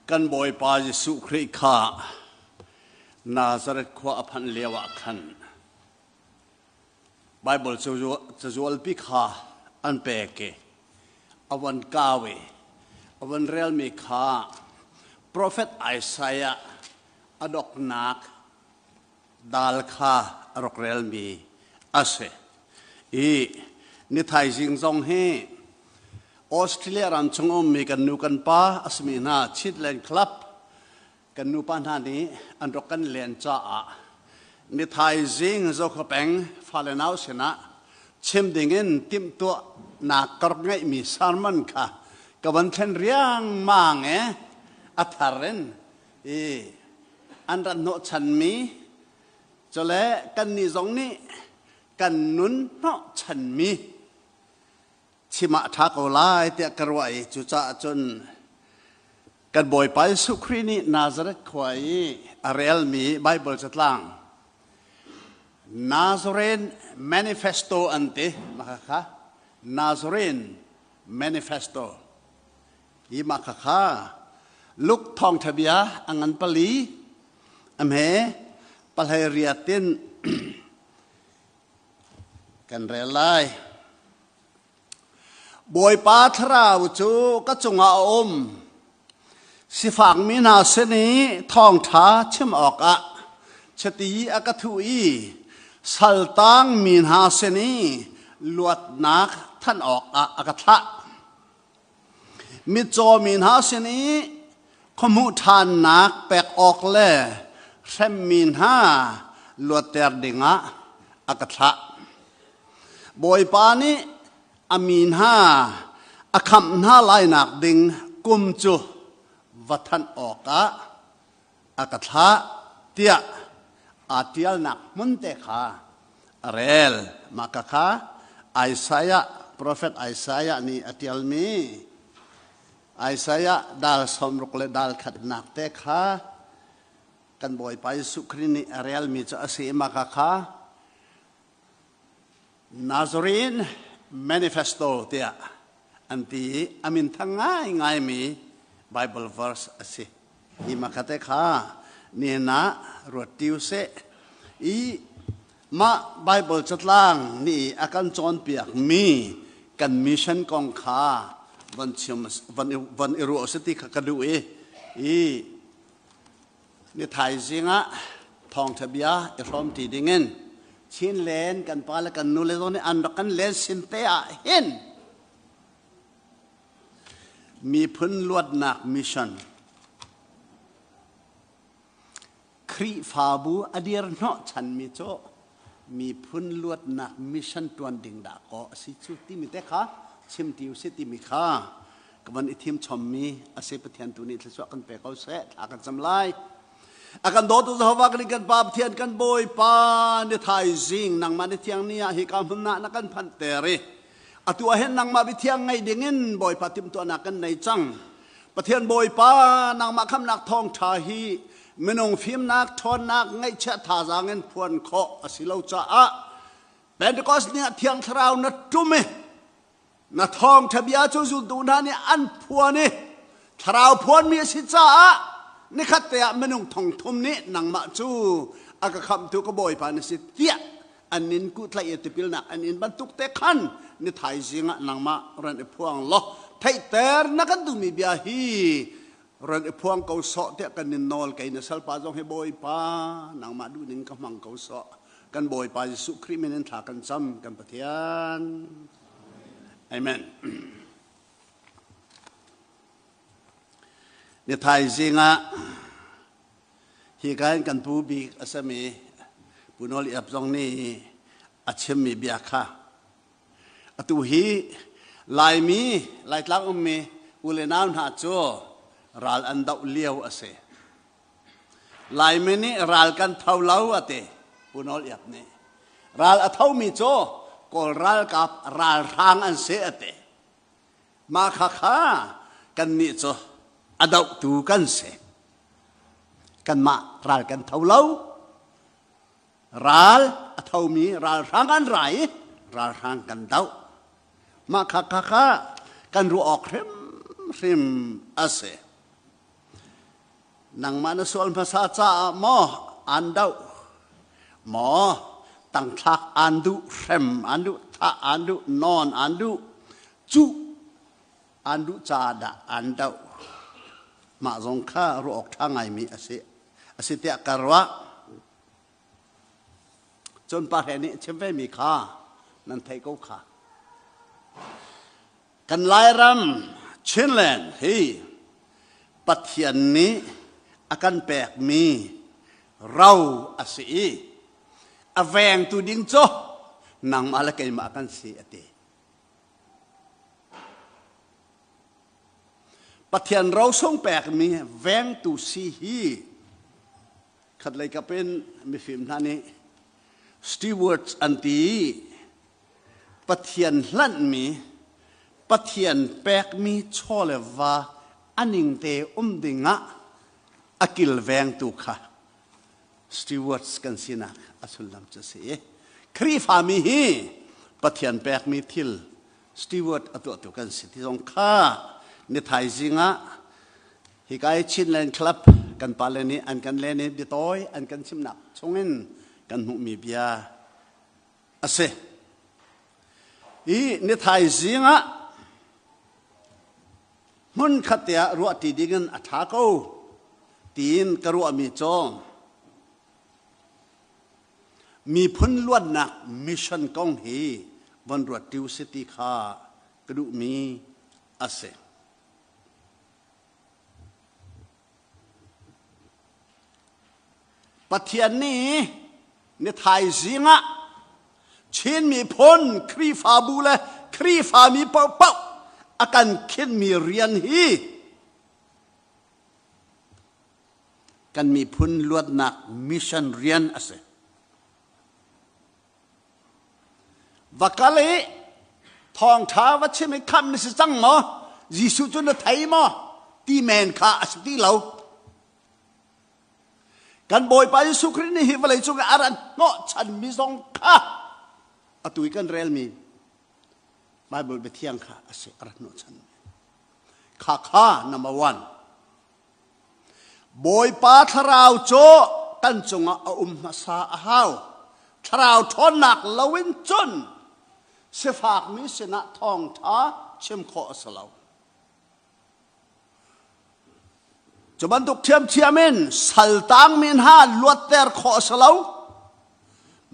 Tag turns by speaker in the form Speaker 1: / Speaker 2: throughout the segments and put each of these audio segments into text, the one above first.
Speaker 1: Kan Bawipa Jesuh Khrih kha Nazareth khua a phanh lioah khan Baibal cazualpi kha an pek i a von kau i a von relmi kha profet Isaiah a doknak dal kha a rak relmi a si. I ni thaizing zong hi Australia ram chung ummi kan nu kan pa a simi hna Chitland Club kan nupa hna nih an rak kan len caah ni thaizing Zokhua peng fale nau sinah chim dingin timhtuahnak ka rak ngeihmi sermon kha ka van thlen riangmang e a thar in i an rat hnawhchanmi cule kannih zong nih kan nun hnawhchanmi chim ah ṭha ko lai tiah ka ruah i cucaah cun kan Bawipa Jesuh Khrih nih Nazareth khua i a relmi Baibal catlang Nazarene Manifesto an ti mah kha Nazarene Manifesto Hi mah khakha Luke thawngṭha bia a ngan pali a hme pahlei riat in kan rel lai. Bawipa thlarau cu ka cungah a um. Sifakmi hna sin i thawngṭha chim awkah chiti a ka thuh i saltang mi hna sin i luatnak thanh awkah a ka thlah. Mitcaw mi hna sin i khuahmuh ṭhannak pek awk le hremmi hna luatter dingah a ka thlah. Bawipa nih a mi hna a khamh hna lainak ding kum cu va thanh awkah a ka thlah tiah aa ṭialnak hmun te kha a rel. Mah ka kha Isaiah, profet Isaiah nih a ṭialmi Isaiah dal 60 le dal khatnak te kha kan Bawipa Jesuh Khrih nih a relmi cu a si i mah ka kha Nazarene Manifesto tiah an ti i a minthang ngaingaimi Bible verse a si. Hi makhate kha nihin ah ruat ṭi usih. I mah Bible catlang nih a kan cawnpiakmi kan mission kong kha van chim van van i ruah usih ti kha ka duh i i Ni thaizing ah thawngṭha bia i hrawmṭi dingin Chinland kan pa le kan nu le zong nih an rak kan len sin te ah hin miphun luatnak mission Khrihfabu a dir hnawh chanmi cu miphun luatnak mission ṭuan ding dah kaw a si cu timi te kha chim ti usih timi kha ka van i thim chommi a si. Pathian tu nih thluachuah kan pe ko seh. Thla kan cam lai. A kan dawtu Jehovah kan kan Pa Pathian, kan Bawipa, ni thaizing nangmah ni thiang ni ah hi ka hmun ah na kan phanh ter i atu ah hin nangmah biathiang ngei dingin Bawipa timhtuahnak kan nei cang. Pathian Bawipa, nangmah khamnak thawngṭha hi minung fimnak, ṭhawnnak, ngaihchiah thazaang in phuan khawh a si lo caah Pentecost ni ah Thiang Thlarau na ṭum i na thawngṭha bia cu zultu hna nih an phuan i Thlarau phuanmi a si caah nikhat te ah minung thong thum nih nangmah cu a ka khamhtu ka Bawipa na si tiah an nin kuhtlaih i tipilnak an in bantuk te khan ni thaizing ah nangmah ran i phuang law theihter na kan duhmi bia hi ran i phuang ko sawh tiah kan nin nawl. Kei na salpa zong hi, Bawipa, nangmah duhning ka hmang ko sawh. Kan Bawipa Jesuh Khrih min in thla kan cam, kan Pathian. Amen. Ni thaizing ah hi ka in kan pu bik a sami Pu Nawl Iap zong nih a chimmi bia kha atu hi Laimi, Laitlang ummi u le nau hna cu ral an doh lio a si. Laimi nih ral kan tho lo a ti Pu Nawl Iap nih. Ral a thomi cu Kawl ralkap ralhrang an si a ti. Mah khakha kannih cu a dohtu kan si. Kanmah ral kan tho lo. Ral a thomi ralhrang an ra i ralhrang kan doh. Mah khakha kha kan ruah awk hrimhrim a si. Nangmah na sual hmasa caah maw aan doh? Maw tangthlak aan duh, hrem aan duh, thah aan duh, nawn aan duh, cuh aan duh caah dah aan doh? Mah zong kha ruah awk ṭha ngaimi a si. A si tiah ka ruah. Cun pa he nih chim vemi kha nan theih ko kha. Kan Lairam Chinland hi Pathian nih a kan pekmi ro a si i a vengtu ding cu nangmah le keimah kan si a ti. Pathian rosung pekmi vengtu si hi khatlei kap in mifim hna nih stewards an ti Pathian hlanhmi Pathian pekmi chaw le va a ningte um dingah a kilvengtu kha stewards kan sinak a sullam cu a si i Khrihfami hi Pathian pekmi thil steward a tuahtu kan si ti zong kha ni thaizing ah hika i Chinland Club kan pale nih an kan len i biatawi an kan chimnak chungin kan hmuhmi bia a si. I ni thaizing ah hmun khat te ah ruahṭi dingin a ṭha ko tiin ka ruahmi cu miphun luatnak mission kong hi von ruat ṭi usih ti kha ka duhmi a si. Pathian nih ni thaizing ah Chin miphun Khrihfabu le Khrihfami paohpaoh a kan khinhmi rian hi kan miphun luatnak mission rian a si. Va kal i thawngṭha va chim i khamh na si cang maw? Jesuh cu na thei maw? Ti men kha a si ti lo. Kan Bawipa Jesuh Khrih nih hi vawlei cung i a rat hnawhchanmi zong kha atu i kan relmi Bible biathiang kha a si a rat hnawhchanmi. Kha kha number one. Bawipa thlarau cu kan cungah a um hmasa a hau. Thlarau ṭhawnnak loin cun sifakmi sinah thawngṭha chim khawh a si lo. Cu bantuk ṭhiamṭhiam in saltangmi hna luatter khawh a si lo.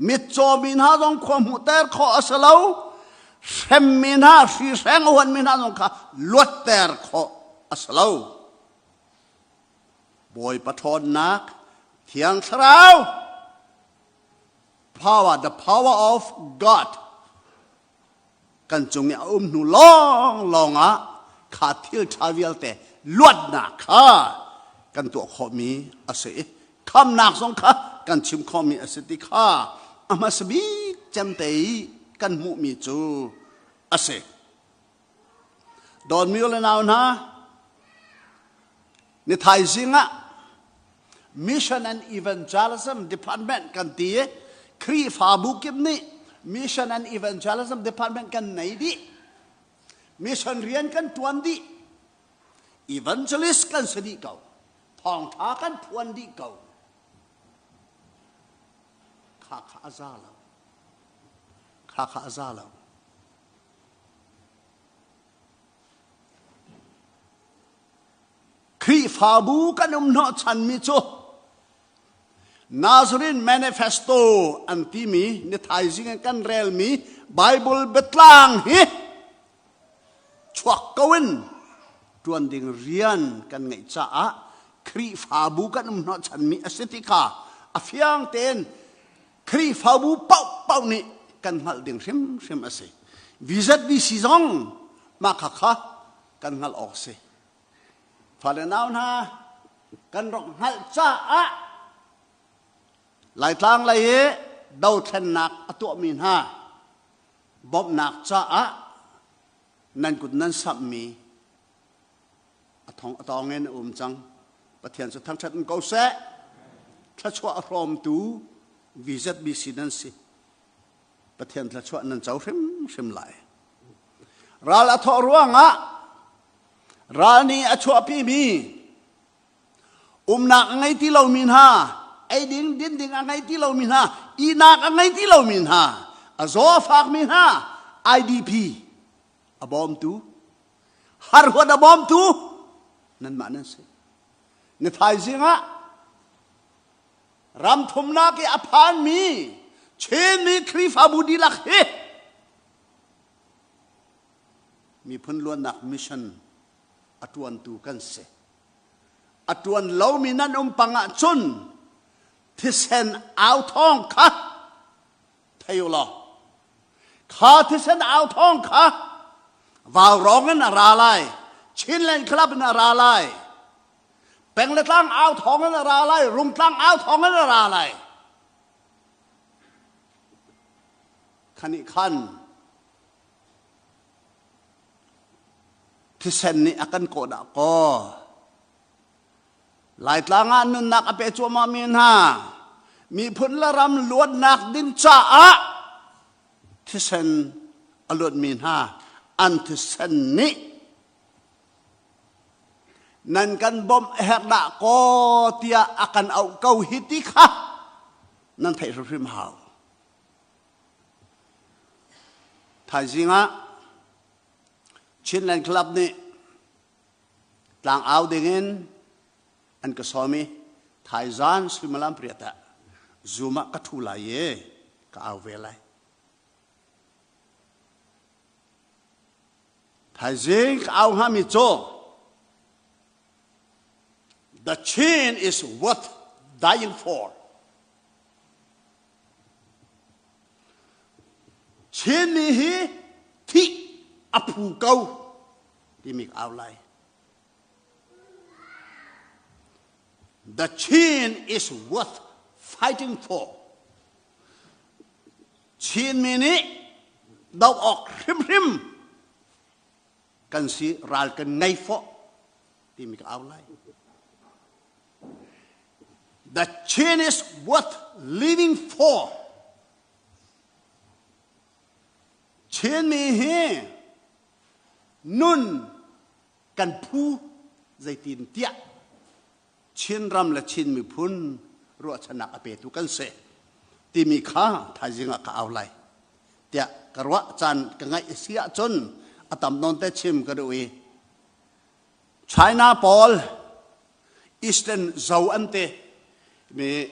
Speaker 1: Mitcawmi hna zong khua hmuhter khawh a si lo. Hremmi hna, hrihreng a huanmi hna zong kha luatter khawh a si lo. Bawipa ṭhawnnak, Thiang Thlarau, power, the power of God kan cung i a um hnu lawnglawng ah kha thil ṭha vialte luatnak kha kan tuah khawhmi a si i khamnak zong kha kan chim khawhmi a si ti kha a hmasa bik cemte i kan hmuhmi cu a si. Dawtmi u le nau hna, ni thaizing ah Mission and Evangelism Department kan ti i Khrihfabu kip nih Mission and Evangelism Department kan nei dih. Mission rian kan tuan dih. Evangelist kan si dih ko. Thawngtha kan phuan dih ko. Kha kha a za lo. Kha kha a za lo. Khrihfabu kan um hnawhchanmi cu Nazarene Manifesto an timi ni thaizing in kan relmi Bible biatlang hi chuak ko in ṭuan ding rian kan ngeih caah Khrihfabu kan um hnawhchanmi a si ti kha a fiang tein Khrihfabu paohpaoh nih kan hngalh ding hrimhrim a si. VZBC zong mah kha kha kan hngalh awk si. Fale nau hna kan rak hngalh caah Laitlang lei i dothlennak a tuahmi hna bawmhnak caah nan kut nan samhmi a thong a tawng in a um cang. Pathian cu thangṭhat in ko seh. Thluachuah a hrawmtu VZBC nan si. Pathian thluachuah nan co hrimhrim lai. Ral a thawh ruangah ral nih a chuahpimi Umnak a ngei ti lomi hna, ei ding din ding a ngei ti lomi hna, ihnak a ngei ti lomi hna, a zaw a fakmi hna, IDP a bawmtu, harhuat a bawmtu nanmah nan si. Ni thaizing ah ram thumnak i a phanmi Chinmi Khrihfabu dihlak hi miphun luannak mission a ṭuantu kan si. A ṭuan lomi nan um pang ahcun thisen au thawng kha thei u law kha thisen au thawng kha vaurawng in a ra lai, Chinland Club in a ra lai, peng le tlang au thawng in a ra lai, Rungtlang au thawng in a ra lai. Khani khan Thisen nih a kan kawh dah kaw. Laitlang ah nunnak a pe cuahmahmi hna miphun le ram luatnak ding caah thisen a luatmi hna an thisen nih nan kan bawmh a herh dah kaw tiah a kan auh ko hi ti kha nan theih hrimhrim hau. Thaizing ah Chinland Club nih tlangau dingin an ka sawm i thaizan suimilam pariat ah Zoom ah ka ṭhu lai i ka au ve lai. Thaizing ka au hngami cu The Chin is worth dying for. Chinmi hi thih a phu ko timi ka au lai. The Chin is worth fighting for. Chinmi nih do awk hrimhrim kan si ral kan ngei fawh timi ka au lai. The Chin is worth living for. Chinmi hi nun kan phu zeitin tiah Chinram le Chin miphun ruahchannak a petu kan si timi kha thaizing ah ka au lai tiah ka ruah caan ka ngaih si ahcun a tam nawn te chim ka duh i China pawl Eastern Zhou an ti mi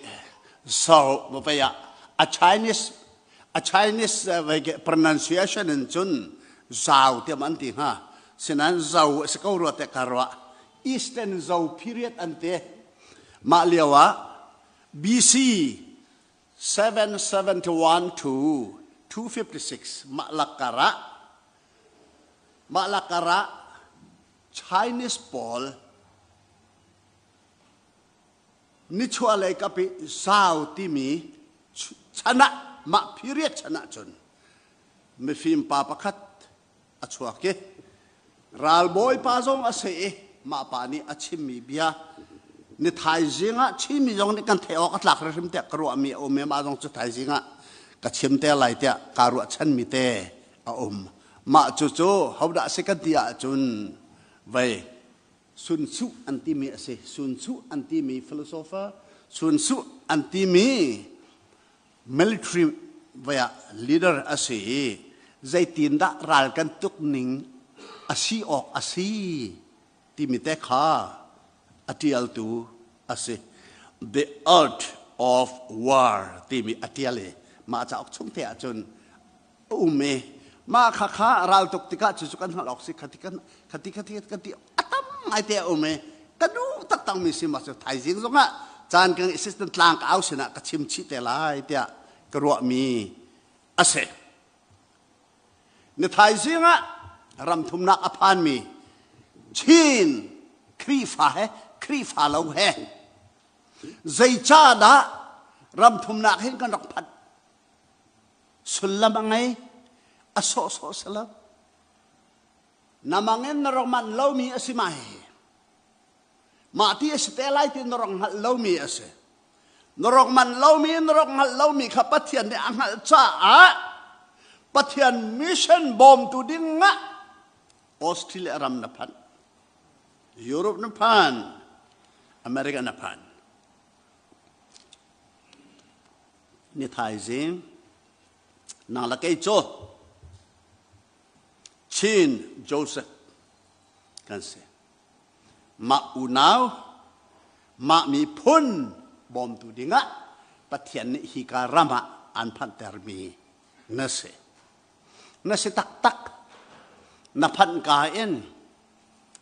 Speaker 1: Zhou vei ah a Chinese a Chinese pronunciation in cun Zhao tiam an ti hnga. Sinain Zhou a si ko rua te ka ruah. Eastern Zhou period an ti. Mah lio ah BC 771 to 256 mah lakar ah mah lakar ah Chinese pawl nichuahlei kap i Zhao timi chan ah mah period chan ah cun mifim pa pakhat a chuak i ralbawi pa zong a si i mah pa nih a chimmi bia ni thaizing ah Chinmi zong nih kan theih awk a tlak hrim tiah ka ruahmi a um i mah zong cu thaizing ah ka chim te lai tiah kaa ruahchanmi te a um. Mah cucu hodah si kan ti ahcun vei Sun Tzu an timi a si. Sun Tzu an timi philosopher, Sun Tzu an timi military vei ah leader a si i zeitindah ral kan tuk ning a si awk a si timi te kha a ṭialtu a si. The Art of War timi a ṭial i mah cauk chung te ahcun a um i mah kha kha ral tuk tikah cucu kan hngalh awk si khati kan khati khati kan ti a tam ngai te a um i ka duh taktak mi si ma cu thaizing zongah caan kan assistant tlang ka au sinah ka chim chih te lai tiah ka ruahmi a si. Ni thaizing ah ram thumnak a phanmi Chin Khrihfa he Khrihfa lo he zeicahdah ram thumnak hin kan rak phanh sullam a ngei a sawhsawh si lo na mang in na rak manh lomi a si ma hi mah ti a si te lai ti na rak hngalh lomi a si na rak manh lomi na rak hngalh lomi kha Pathian nih a hngalh caah Pathian mission bawmtu ding ah Australia ram na phanh Europe na phan. America na phan. Ni thaizing nang la kei cu Chin Joseph kan si. Mah unau, mah miphun bawmtu dingah Pathian nih hika ram ah an phanhtermi na si. Na si taktak. Na phanh ka in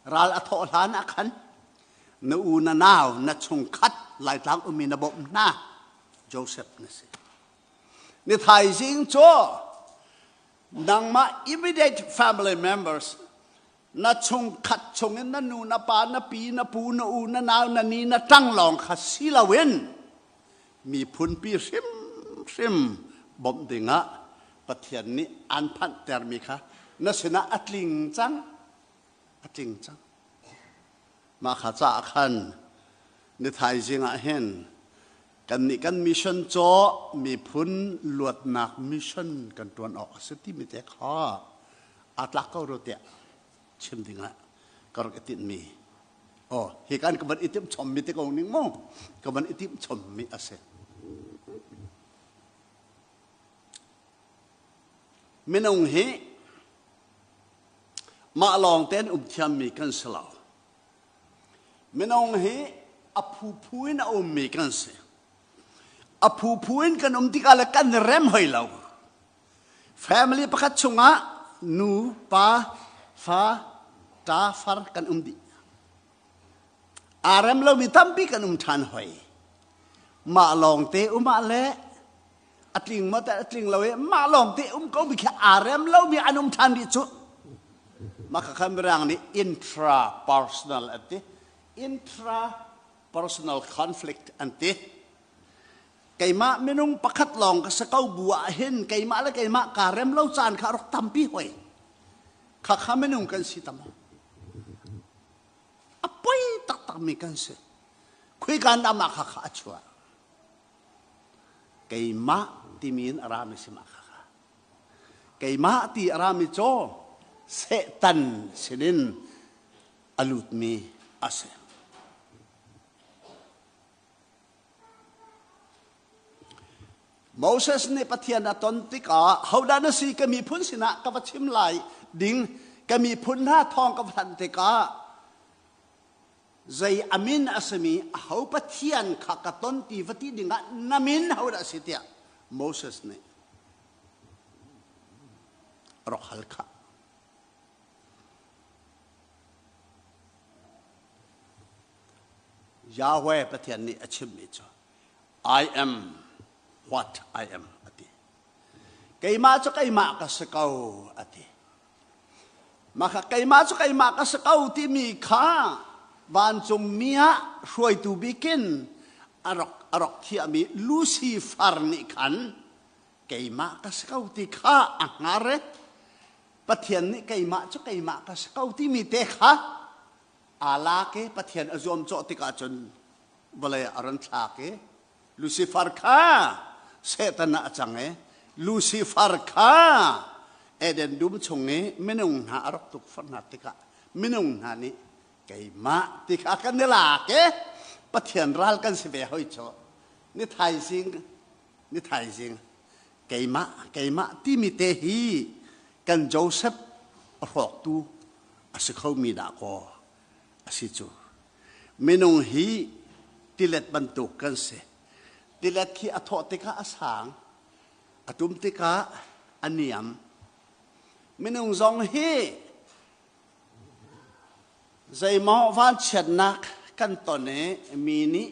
Speaker 1: ral a thawh hlan ah khan na u na nau na chungkhat Laitlang ummi na bawmh hna Joseph na si. Ni thaizing cu nangmah immediate family members na chungkhat chungin na nu na pa na pi na pu na u na nau na ni na ṭang lawng kha si loin miphunpi hrimhrim bawmh dingah Pathian nih an phanhtermi kha na sinah a tling cang a tling cang mah kha caah khan ni thaizing ah hin kannih kan mission caw miphun luatnak mission kan ṭuan awk a si timi te kha aa tlak ko ro tiah chim dingah ka rak i tinhmi oh hi kan ka van i timh chommi te ko ning mu ka van i timh chommi a si minung hi mah lawng tein um thiammi kan si lo minung hi a phuphu in a ummi kan si a phuphu in kan um tikah le kan rem hoi lo Family pakhat chungah nu, pa, fa, ṭa, far kan um dih. Aa rem lomi tampi kan um ṭhan hoi. Mah lawngte um ah le a tling maw a tling lo i mah lawngte um ko mi khi aa rem lomi an um ṭhan rih cu. Mah kha khan Mirang nih intrapersonal an ti. Intrapersonal conflict an ti. Keimah minung pakhat lawng ka si ko bu ah hin keimah le keimah kaa rem lo caan kha a rak tampi hoi. Khakha minung kan si tam. A poi taktakmi kan si. Khuikan dah mah khakha a chuah. Keimah timi in a rami si mah khakha. Keimah ti a rami caw Satan sinin a lutmi a si. Moses nih Pathian a ton tikah hodah na si ka miphun sinah ka va chim lai ding ka miphun hna thawng ka va thanh tikah zei a min a simi aho Pathian kha ka ton ti va ti dingah na min hodah a si tiah Moses nih rak hal khah. Yahweh Pathian nih a chimmi cu I am what I am a ti. Keimah cu keimah ka si ko a ti. Mah kha keimah cu keimah ka si ko timi kha vancungmi ah hruaitu bikin a rak a rak thiahmi Lucifer nih khan keimah ka si ko ti kha a hngar i Pathian nih keimah cu keimah ka si ko timi te kha aa lak i Pathian a zuamcawh tikah cun vawlei ah a run thlak i Lucifer kha Satan ah a cang i Lucifer kha Eden dum chung i minung hna a rak tukforh hna tikah minung hna nih keimah ti kha kan i lak i Pathian ral kan si ve hoi cu ni thaizing ni thaizing keimah keimah timi te hi kan Joseph a hrawktu a si khomi dah kaw a si cu minung hi tilet bantuk kan si tilet khi a thawh tikah a sang a tum tikah a niam minung zong hi zeimaw vanchiatnak kan ton i mi nih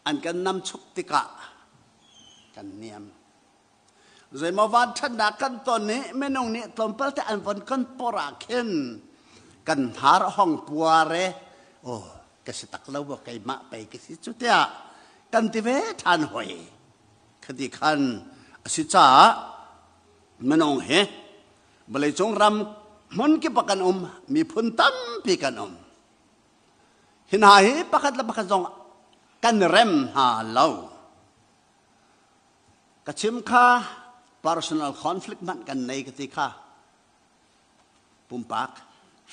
Speaker 1: an kan namchuk tikah kan niam Zeimaw vanṭhatnak kan ton i minung nih tlawmpal te an von kan por ah khin kan hnar a hong puar i aw ka si tak lo maw keimah pei ka si cu tiah kan ti ve ṭhan hoi. Khati khan a si caah minung hi vawleicung ram hmun kip ah kan um, miphun tampi kan um. Hi hna hi pakhat le pakhat zong kan rem hna lo. Ka chim kha personal conflict hmanh kan nei ka ti kha. Pumpak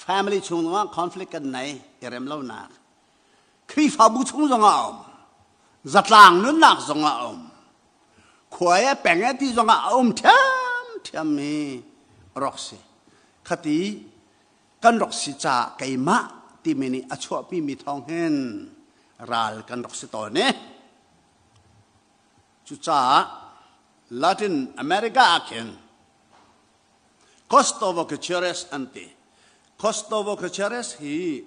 Speaker 1: family chung zongah conflict kan nei i rem lonak. Khrihfabu chung zongah a um. Zatlang nunnak zongah a um. Khua e peng e ti zongah a um ṭhiamṭhiam mi rak si. Khati kan rak si caah keimah timi nih a chuahpi mi thawng hin ral kan rak si tawn i cucaah Latin America ah khin Gustavo Gutierrez an ti. Gustavo Gutierrez hi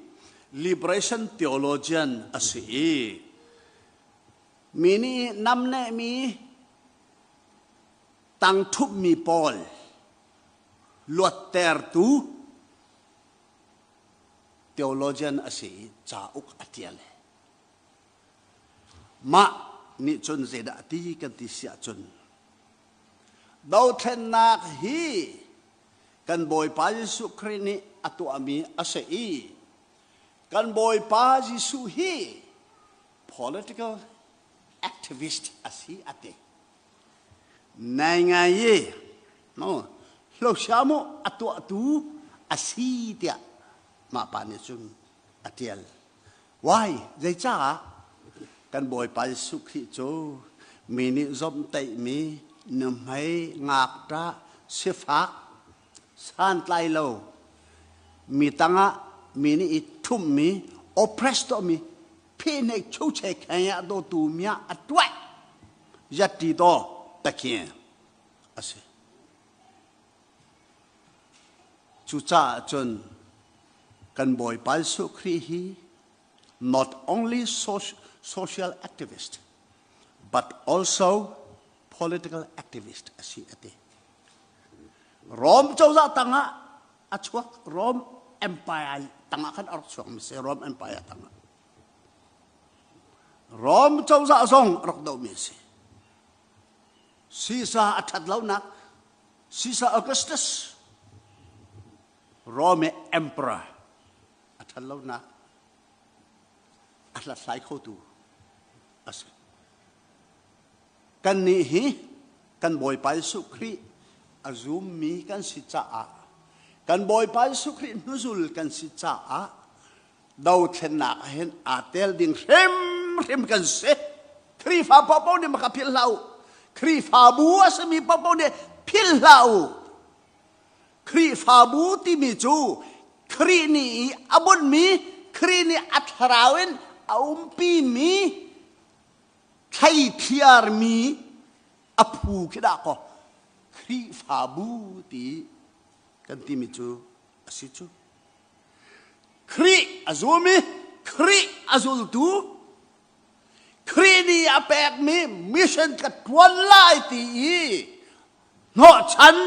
Speaker 1: liberation theologian a si i mi nih namnehmi tangṭhupmi pawl luattertu theologian a si i cauk a ṭial. Mah nih cun zeidah a ti kan ti si ahcun dothlennak hi kan Bawipa Jesuh Khrih nih a tuahmi a si i kan Bawipa Jesuh hi political activist a si a ti. Nai ngai i no hloshamu a tuahtu a si tiah mah pa nih cun a tial. Why? Zeicah? Kan Bawipa Jesuh Khrih cu mi nih zomhtaihmi nuhmei ngakṭah sifak santlai lo mi tangah mi nih i ṭhumhmi oppress tuahmi phehnek chuche kheng dawtu mia a tuah yatti to takhin a si. Cucaah cun kan Bawipa Jesuh Khrih hi not only social activist but also political activist a si a ti. Rom cozah tangah a chuak Rom Empire tangah khan a rak chuak mi si Rom Empire tangah. Rom cozah zong a rak dohmi a si. Caesar a ṭhat lonak Caesar Augustus Rome emperor a ṭhat lonak a hlathlai khotu a si. Kannih hi kan Bawipa Jesuh Khrih a zummi kan si caah kan Bawipa Jesuh Khrih hnuzul kan si caah dothlennak ah hin aa tel ding hrimhrim kan si. Khrihfa paohpaoh nih maka philh hlah u. Khrihfabu a simi paohpaoh nih philh hlah u. Khrihfabu timi cu Khrih nih a bunhmi, Khrih nih a thlarau in a umpimi thleithiarmi a phu khi dah kaw Khrihfabu ti kan timi cu a si cu. Khrih a zum i Khrih a zultu Khrih nih a pekmi mission ka ṭuan lai ti i hnawhchan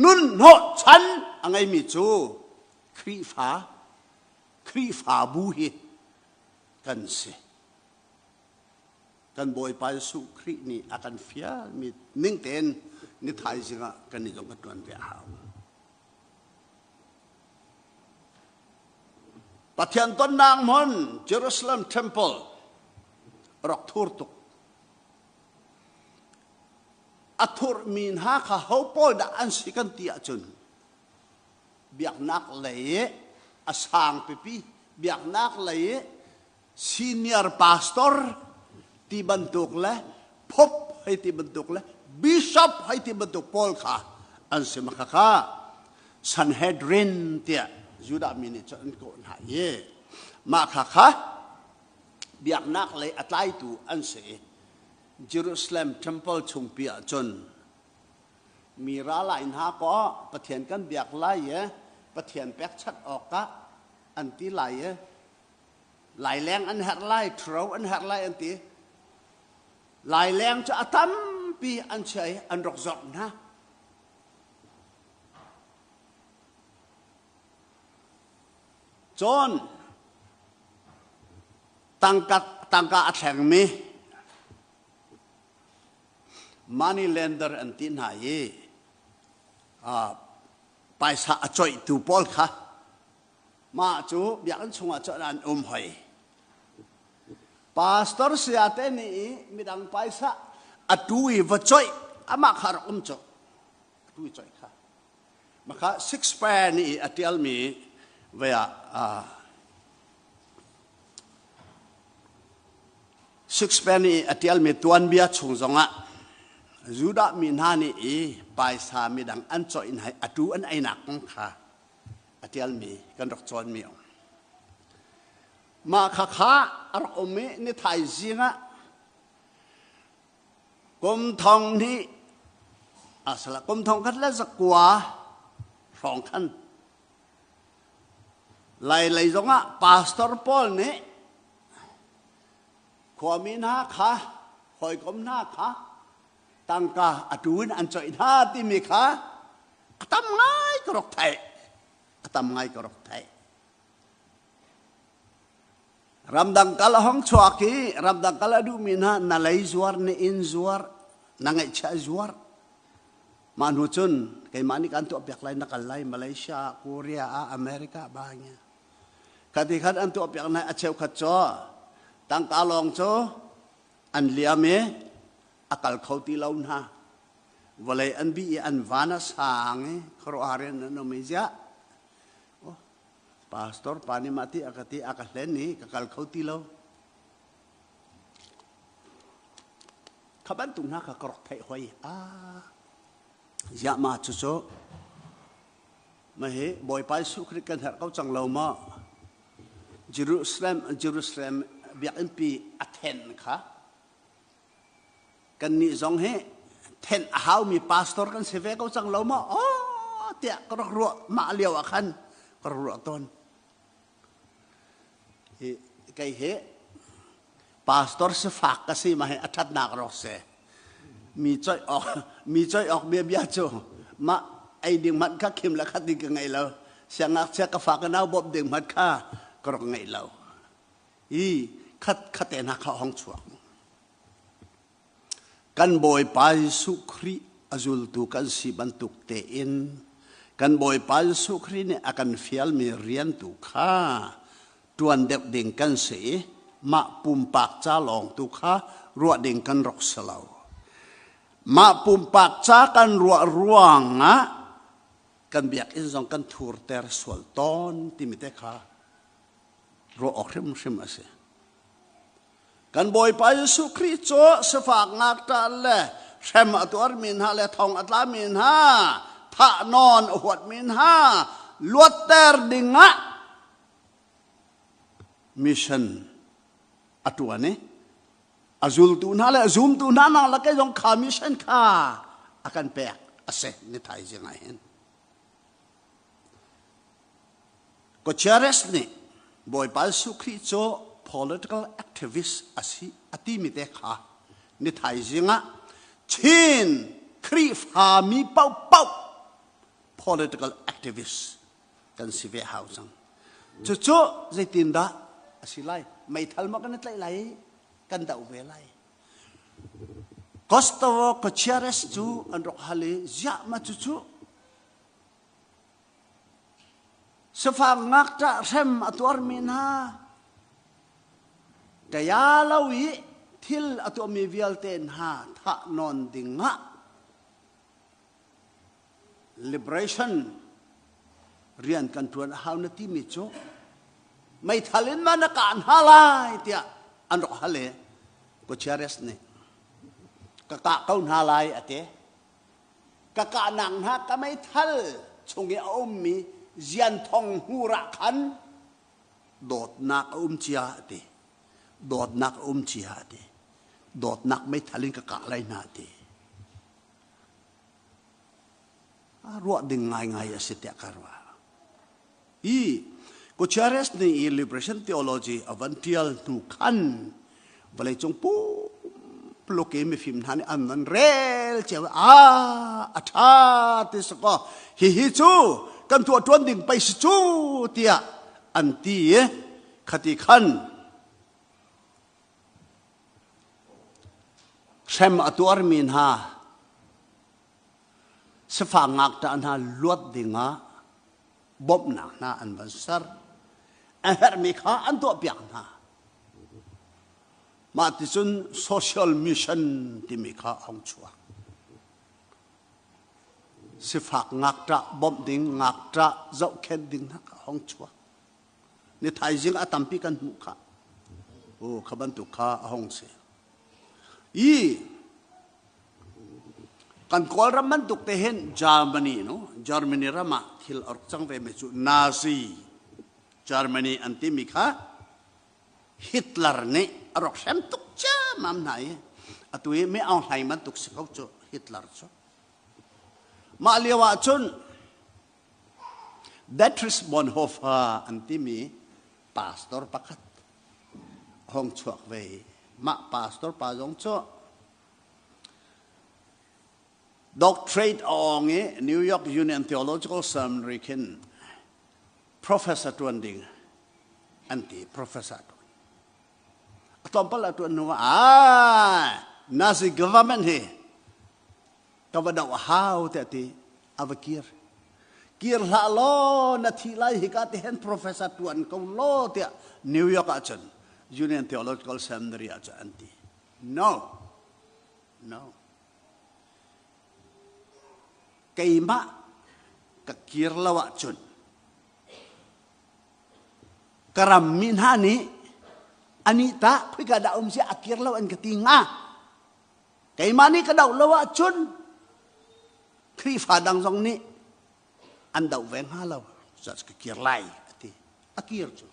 Speaker 1: nun hnawhchan a ngeimi cu Khrihfa Khrihfabu hi kan si. Kan Bawipa Jesuh Khrih nih a kan fialmi ning tein ni thaizing ah kan i zong kan ṭuan ve a hau. Pathian tonnak hmun Jerusalem Temple rak thur tuk. A thurmi hna kha ho pawl dah an si kan ti ahcun biaknak lei a sang pipi biaknak lei senior pastor ti bantuk le pope hei ti bantuk le bishop hei ti bantuk pawl kha an si ma kha Sanhedrin tiah Judah mi nih cun an kawh hna i mah kha kha biaknak lei a tlaitu an si i Jerusalem temple chungpi ah cun mi ralai hna kaw Pathian kan biak lai i Pathian pekchanh awkah an ti lai i laileng an herh lai ṭhuro an herh lai an ti laileng cu a tampi an chia i an rak zawrh hna cun tangka tangka a thlengmi money lender an ti hna i paisa a coihtu pawl kha Mah cu biakinn chungah cun an um hoi. Pastor saya te nih i midang paisa a tu i va coih amah kha rak um cu. A tu i coih kha. Maka six pair nih a tialmi vei ah Shakespeare nih a ṭialmi tuanbia chung zongah Judah mi hna nih i paisa midang an cawih hna i atu an einak kong kha a ṭialmi kan rak cawnmi a um. Mah khakha a rak um i ni thaizing ah kum thong hnih asala kum thong khat le zakua hrawng khan Lai lei zongah pastor pawl nih khuami hna kha hawikom hna kha tangka a tu in an coih hna timi kha a tam ngai ka rak theih. A tam ngai ka rak theih. Ramdang kal a hong chuak i ramdang kal a duhmi hna na lei zuar, na inn zuar, na ngeihchiah zuar. Mah hnu cun keimah nih kan tuahpiak lai na kal lai Malaysia ah, Korea ah, America ba ngia. Khati khan an tuahpiak hna a cheukhat cu tangka lawng cu an liam i a kal kho ti lo hna. Vawlei an bih i an van a sang i khuaruahhar in an um i ziah. Oh, pastor pa nih mah ti a ka ti a ka hlen i ka kal kho ti lo. Kha bantuk hna kha ka rak theih hoi. Ah, ziah ma cucu ma hi Bawipa Jesuh Khrih kan herh ko cang lo maw? Jerusalem Jerusalem biakinn pi a then kha Kannih zong hi thenh a haumi pastor kan si ve ko cang lo maw? Oh, tiah ka rak ruah mah lio ah khan ka rak ruah tawn. Hi kei hi pastor sifak ka si ma hi a ṭhatnak rawk si. Mi coih awk mi coih awk bia bia cu mah ei ding hmanh kha khim le khat ding ka ngei lo. Siangngakchia ka fa ka nau bawmh ding hmanh kha ka rak ngei lo. I khat khate hna kha hong chuak. Kan Bawipa Jesuh Khrih a zultu kan si bantuk tein kan Bawipa Jesuh Khrih nih a kan fialmi rian tu kha ṭuan deuh ding kan si i mah pumpak ca lawng tu kha ruah ding kan rak si lo. Mah pumpak ca kan ruah ruangah kan biakinn zong kan thurter sual tawn timi te kha ruah awk hrimhrim a si. Kan Bawipa Jesuh Khrih cu sifak ngakṭah le hrem a tuarmi hna le thong a tlami hna, thah nawn a huatmi hna luatter dingah mission a ṭuan i a zultu hna le a zumtu hna nak lak zong kha mission kha a kan pek a si ni thaizing ah hin. Guterres nih Bawipa Jesuh Khrih cu political activist a si a timi te kha ni thaizing ah Chin Khrihfami paohpaoh political activist kan si ve hau cang. Cucu zeitindah a si lai? Meithal maw kan i tlaih lai i kan doh ve lai. Gustavo Gutierrez cu an rak hal i ziah ma cucu Sifak ngakṭah hrem a tuarmi hna kaya lo i thil a tuahmi vialte hna thah nawn dingah liberation rian kan ṭuan a hau na timi cu meithal in ma na kah hna lai tiah an rak hal i Gutierrez nih ka kah ko hna lai a ti. Ka kahnak hna ka meithal chung i a ummi zianthong hmur ah khan dawtnak a um cia a ti. Dawtnak a um cia a ti. Dawtnak meithal in ka kah lai hna a ti. Ruah ding ngaingai a si tiah ka ruah. Hi Guterres nih i liberation theology a van ṭial hnu khan vawleicung pumpuluk i mifim hna nih an van rel cio i a a ṭha ti si kaw hihi cu kan tuah ṭuan ding pei si cu tiah an ti i khati khan hrem a tuarmi hna sifak ngakṭah hna luat dingah bawmhnak hna an van ser. A herhmi kha an tuahpiak hna. Mah ticun social mission timi kha a hung chuak. Sifak ngakṭah bawmh ding, ngakṭah zohkhenh ding hna kha a hung chuak. Ni thaizing a tampi kan hmuh kha. Oh, kha bantuk kha a hung si. I kan Kawlram bantuk te hin Germany no Germany ram ah thil a rak cang ve mi cu Nazi Germany an timi kha Hitler nih a rak hrem tuk ciammam hna i atu i mi Aung Hlaing bantuk si ko cu Hitler cu. Mah lio ah cun Dietrich Bonhoeffer an timi pastor pakhat hong chuak ve i mah pastor pa zong cu doctorate a awng i New York Union Theological Seminary khin professor ṭuan ding an ti professor ṭuan a tlawmpal a ṭuan hnu ah Nazi government hi ka va doh hau tiah ti a va kir kir hlah law na thi lai hika ti hen professor tuan ko law tiah New York ah cun Union Theological Seminary ah cun an ti no no keimah ka kir lo ahcun ka ram mi hna nih ani ta khika dah um si a kir lo an ka ti hnga Keimah nih ka doh lo ahcun Khrihfa dang zong nih an doh ve hnga lo. Cucaah ka kir lai a ti. A kir cu.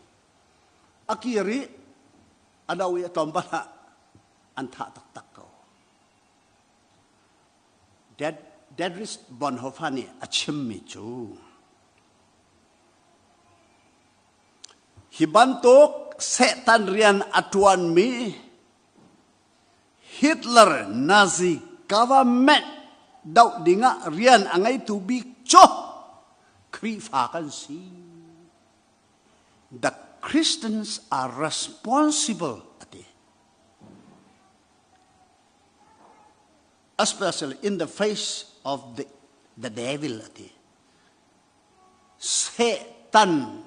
Speaker 1: A kir i a do i a tlawmpal ah an thah taktak ko. Dietrich Bonhoeffer nih a chimmi cu hi bantuk Satan rian a ṭuanmi Hitler Nazi government doh dingah rian a ngeitu bik cu Khrihfa kan si. The Christians are responsible ati. Especially in the face of the, the devil ati. Satan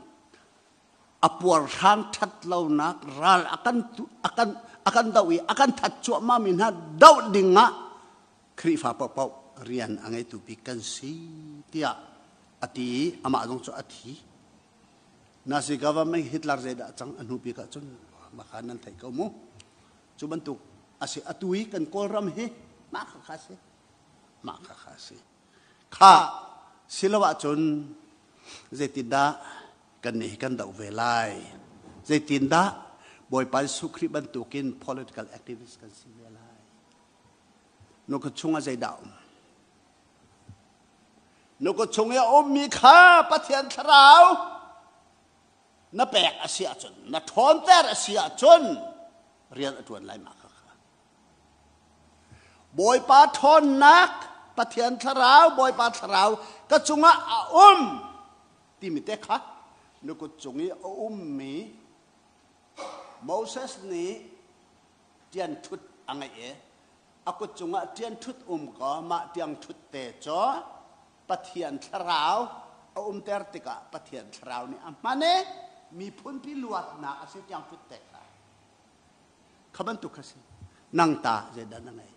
Speaker 1: a puarhrang ṭhat lonak ral a kan a kan a kan doh i a kan that cuahmah mi hna doh ding ah Khrihfa paohpaoh rian a ngeitu bik kan si tiah a ti i amah zong cu a thi. Nazi government Hitler zeidah cang a hnu bik ahcun maka nan theih ko mu. Cu bantuk a si atu i kan Kawlram hi mah kha kha si. Mah kha kha si. Kha silo ahcun zeitindah kannih hi kan doh ve lai? Zeitindah Bawipa Jesuh Khrih bantukin political activist kan si ve lai? Nu ka chungah zeidah um? Nu ka chung i a ummi kha Pathian Thlarau na pek a si ahcun, na ṭhawnter a si ahcun rian a ṭuan lai mah kha kha. Bawipa ṭhawnnak Pathian Thlarau, Bawipa Thlarau ka cungah a um timi te kha na kut cung i a ummi Moses nih ṭian ṭhut a ngeih i a kut cungah ṭian ṭhut um kaw mah tiang ṭhut te cu Pathian Thlarau a umter tikah Pathian Thlarau nih a hman i miphunpi luatnak a si tiang ṭhut te kha kha bantuk kha si nang ta zeidah na ngeih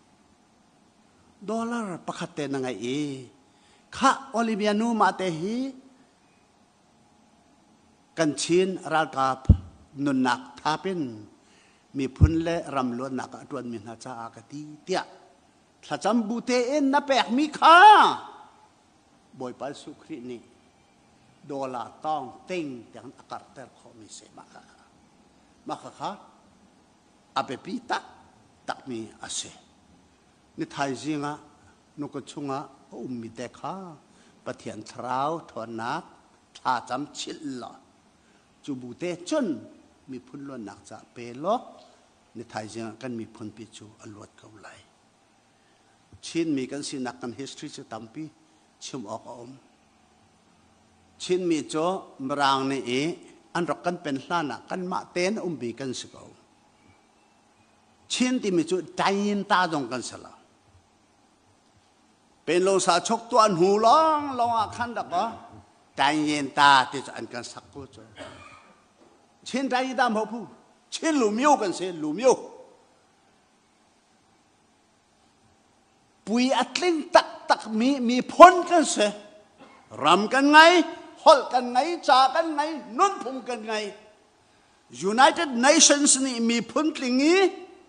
Speaker 1: dollar pakhat te na ngeih i Khah Olivia nu mah te hi kan Chin ralkap nunnak thap in miphun le ram luatnak ah a ṭuanmi hna caah ka ti tiah thlacam bu tein na pekmi kha Bawipa Jesuh Khrih nih dollar tawng ting tiang a karhter khawhmi si mah kha mah kha kha a biapi taktakmi a si. Ni thaizing ah nuka chungah a ummi te kha Pathian thlarau ṭhawnnak thlacam chilh law cu bu te cun miphun luannak ca pe law ni thaizing ah kan miphun pi cu a luat ko lai. Chinmi kan sinak kan history cu tampi chim awk a um. Chinmi cu Mirang nih i an rak kan pen hlan ah kanmah tein a ummi kan si ko. Chin timi cu tain ta zong kan si lo. Penlo sa chok tuah hnu lawng lawng ah khan dak aw tain ta ti cu an kan sak ko cu. Chin tain ta mo phu Chin lumiu kan si lumiu. Pui a tling taktak mi miphun kan si. Ram kan ngei, holh kan ngei, ca kan ngei, nunphung kan ngei. United Nations nih miphun tling i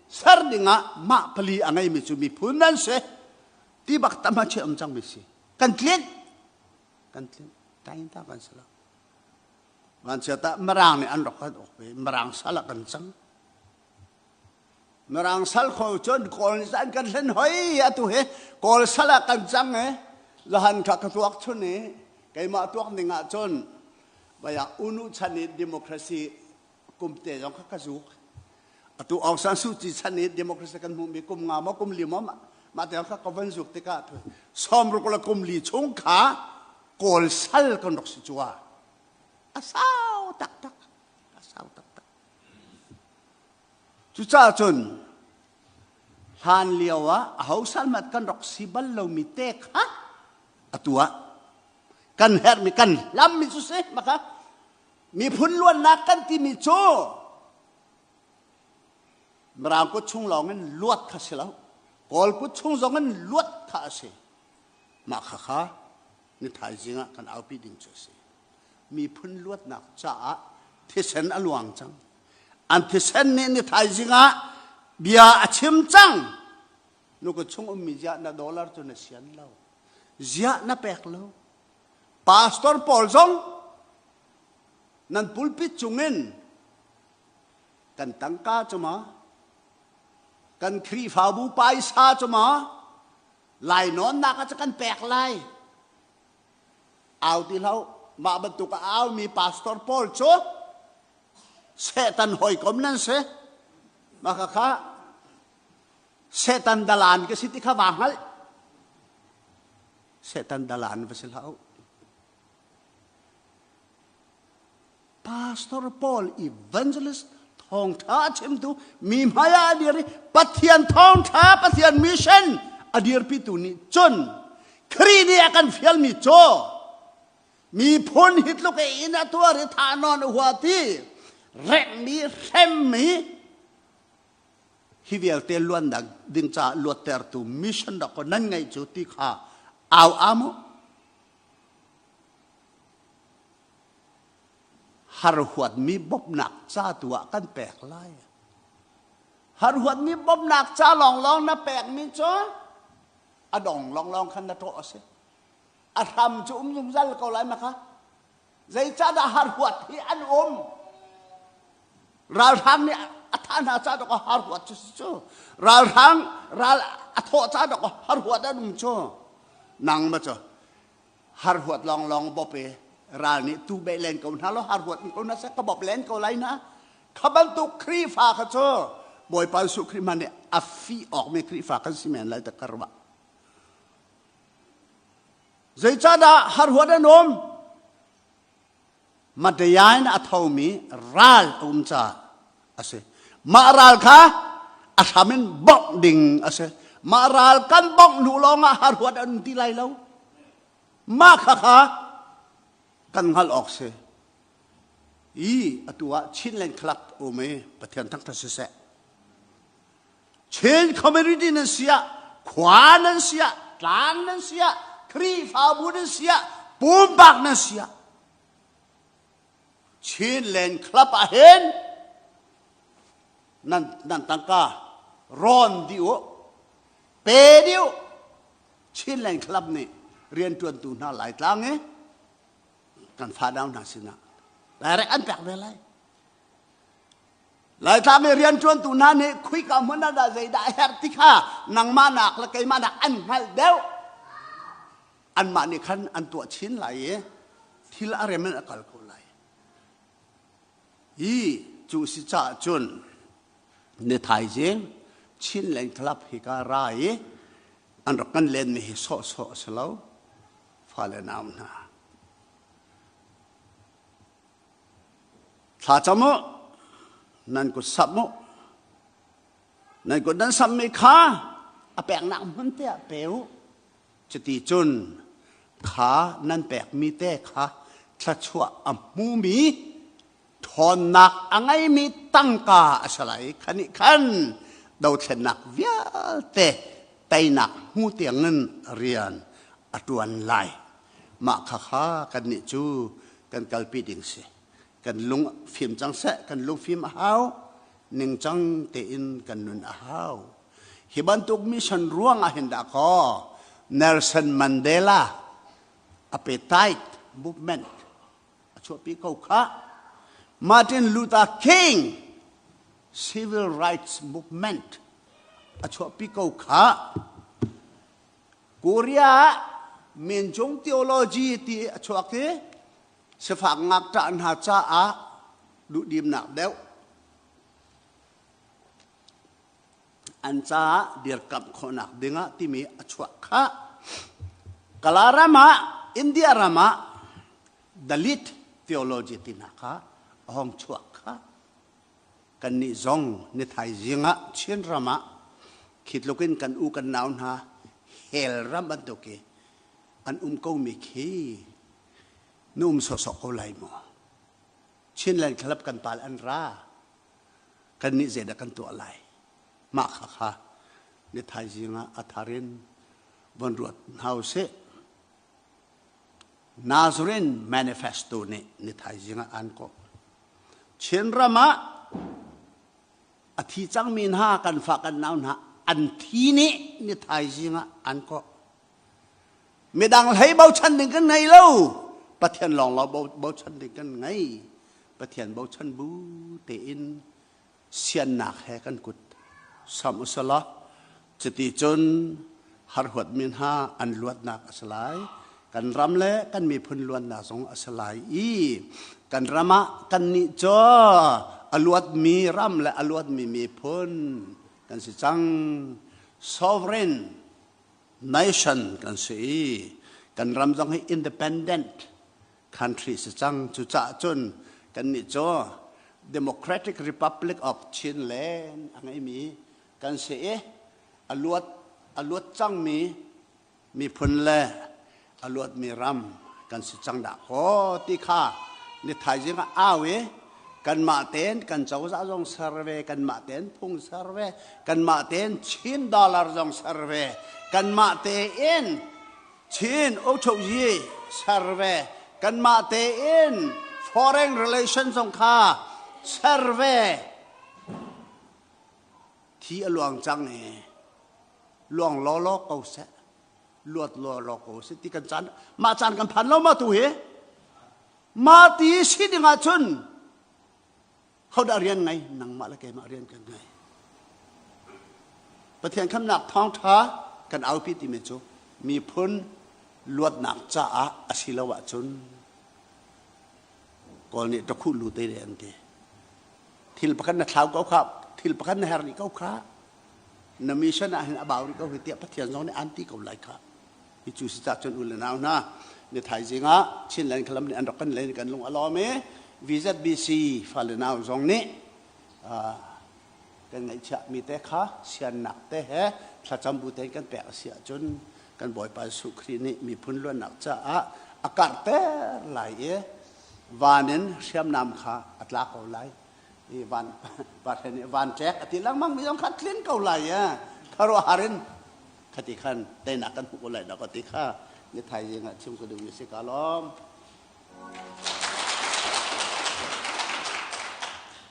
Speaker 1: ser dingah mah pali a ngeimi cu miphun nan si ti bak tam a che um cangmi si. Kan tlinh. Kan tlinh. Tain ta kan si lo. Vanchia ta Mirang nih an rak kan uk ve. Mirang sal ah kan cang. Mirang sal kho cun Kawl nih an kan hlen hoi atu hi Kawl sal ah kan cang i zahan kha ka tuak chun i keimah tuak ning ah cun baya unu chan i democracy kum te zong kha ka zuk atu Aung San Suu Kyi chan i democracy kan hmuhmi kum nga maw kum li maw mah te kha ka van zuk tikah 60 le kum li chung kha Kawl sal kan rak si cua a sau taktak a sau taktak. Cucaah cun hlan lio ah aho salmat kan rak si bal lomi te kha atu ah kan herhmi kan hlammi cu si maka miphun luannak kan timi cu Mirang kut chung lawng in luat kha si lo, Kawl kut chung zong in luat kha a si. Mah kha kha ni thaizing ah kan aupi ding cu a si. Miphun luatnak caah thisen a luang cang. An thisen nih ni thaizing ah bia a chim cang. Nu ka chung ummi ziah na dollar cu na sian lo. Ziah na pek lo. Pastor pawl zong nan pulpit cungin kan tangka cu ma kan Khrihfabu paisa cu ma lainawnnak ah cu kan pek lai au ti hlah mah bantuk a aumi pastor pawl cu Satan hawikom nan si. Mah kha Satan dalan ka si ti kha vaa hngalh. Satan dalan va si hlah u. Pastor Paul evangelist thawngṭha a chimtu mi hmai ah a dir i Pathian thawngṭha Pathian mission a dirpitu nih cun Khrih nih a kan fialmi cu miphun hi tluk e in a tuar i thah nawn a hua ti renghmi hremmi hi vialte luannak ding caah luattertu mission rak ko nan ngeih cu ti kha au amu Harhuatmi bawmhnak ca tu ah kan pek lai. Harhuatmi bawmhnak ca lawnglawng na pekmi cu a dong lawnglawng khan na ṭawh a si. A hram cu um zungzal ko lai ma kha. Zeicahdah harhuat hi an um? Ralhrang nih a thah hna ca dok harhuat cu si cu. Ralhrang ral a thawh ca dok harhuat an um cu. Nang ma cu harhuat lawnglawng bop i ral nih tu beh len ko hna law harhuat ko hna seh ka bop len ko lai na. Kha bantuk Khrihfa kha cu Bawipa Jesuh Khrih hmanh nih a fih awkmi Khrihfa kan si men lai ta karwa. Zeicahdah harhuat an um? Madayain a thomi ral a um caah a si. Mah ral kha a hram in bongh ding a si. Mah ral kan bongh hnu lawngah harhuat an um ti lai lo. Mah kha kha kan hngalh awk si. I atu ah Chinland Club um i Pathian thangṭhat siseh. Chin community nan si ah, khua nan si ah, tlang nan si ah, Khrihfabu nan si ah, pumpak nan si ah, Chinland Club ah hin nan nan tangka rawn dih u, pe dih u. Chinland Club nih rianṭuantu hna Laitlang i kan fanau hna sinah direct an pek ve lai. Laitlang i rianṭuantu hna nih khuika hmun ah dah zeidah a herh ti kha nangmah nak le keimah nak an hngalh deuh. Anmah nih khan an tuah chin lai i thil a rem in a kal ko lai. Hi cu si caah cun ni thaizing Chinland Club hi ka ra i an rak kan lenmi hi sawhsawh a si lo fale nau hna. Thlacam u, nan kut samh u. Nan kut nan samhmi kha a peknak hmun te ah pe u. Cuti cun kha nan pekmi te kha thluachuah a hmumi ṭhawnnak a ngeimi tangka a si lai. Kha nih khan dothlennak vialte teinak hmu tiangin rian a ṭuan lai. Mah khakha kannih cu kan kalpi ding si. Kan lung fim cang seh, kan lung fim a hau. Ningcang tein kan nun a hau. Hi bantuk mission ruang ah hin dah kaw Nelson Mandela appetite movement a chuahpi ko kha. Martin Luther King civil rights movement a chuahpi ko kha. Korea ah Minjung theology ti a chuak i sifak ngakṭah hna caah duhdimnak deuh an caah dirkamh khawhnak dingah timi a chuah kha. Kala ram ah, India ram ah Dalit theology ti hna kha a hong chuak kha. Kannih zong ni thaizing ah Chin ram ah khi tluk in kan u kan nau hna hell ram bantuk i an um komi khi na um sawhsawh ko lai maw? Chinland Club kan pal an ra. Kannih zeidah kan tuah lai? Mah kha kha ni thaizing ah a thar in von ruat hna usih. Nazarene Manifesto nih ni thaizing ah an kawh. Chinram ah a thi cangmi hna kan fa kan nau hna an thi nih ni thaizing ah an kawh. Midang hlei bochan ding kan ngei lo. Pathian lawng lo bochan ding kan ngei. Pathian bochan bu tein siannak he kan kut sam usala cuti cun harhuat mi hna an luatnak a si lai. Kan ram le kan miphun luatnak zong a si lai i kan ram ah kan nih cu a luatmi ram le a luatmi miphun kan si cang. Sovereign nation kan si i kan ram zong hi independent country si cang. Cucaah cun kan nih cu Democratic Republic of Chinland a ngeimi kan si i a luat a luat cangmi miphun le a luatmi ram kan si cang dah kaw ti kha ni thaizing ah au i kanmah tein kan cozah zong ser ve, kanmah tein phung ser ve, kanmah tein Chin dollar zong ser ve, kanmah tein Chin Ochoyi ser ve, kanmah tein foreign relation zong kha ser ve. Thi a luang cang i luang lawlaw ko seh, luat lawlaw ko seh ti kan caan mah caan kan phan lo ma tu hi. Ma ti si ding ah cun hodah rian ngei? Nangmah le keimah rian kan ngei. Pathian khamnak thawngṭha kan aupi timi cu miphun luatnak caah a si lo ahcun Kawl nih ṭakhuh lu te an ti. Thil pakhat na thlau ko kha, thil pakhat na her rih ko kha, na mission ah hin a bau rih ko hi tiah Pathian zong nih an ti ko lai kha. Hi cu si cah cun u le nau hna, ni thaizing ah Chinland Khalam nih an rak kan len kan lung a lawm i VZBC fale nau zong nih kan ngaihchiah mi te kha siannak te he thlacam bu tein kan pek a si ahcun kan Bawipa Jesuh Khrih nih miphun luannak caah a karhter lai i van in hriamnam kha a tla ko lai i van Pathian nih van ṭek a ti lengmang mi zong kha tlin ko lai i khuaruahhar in khati khan teinak kan hmuh ko lai dah ka ti kha ni thaizing ah chim ka duhmi si ka lawm.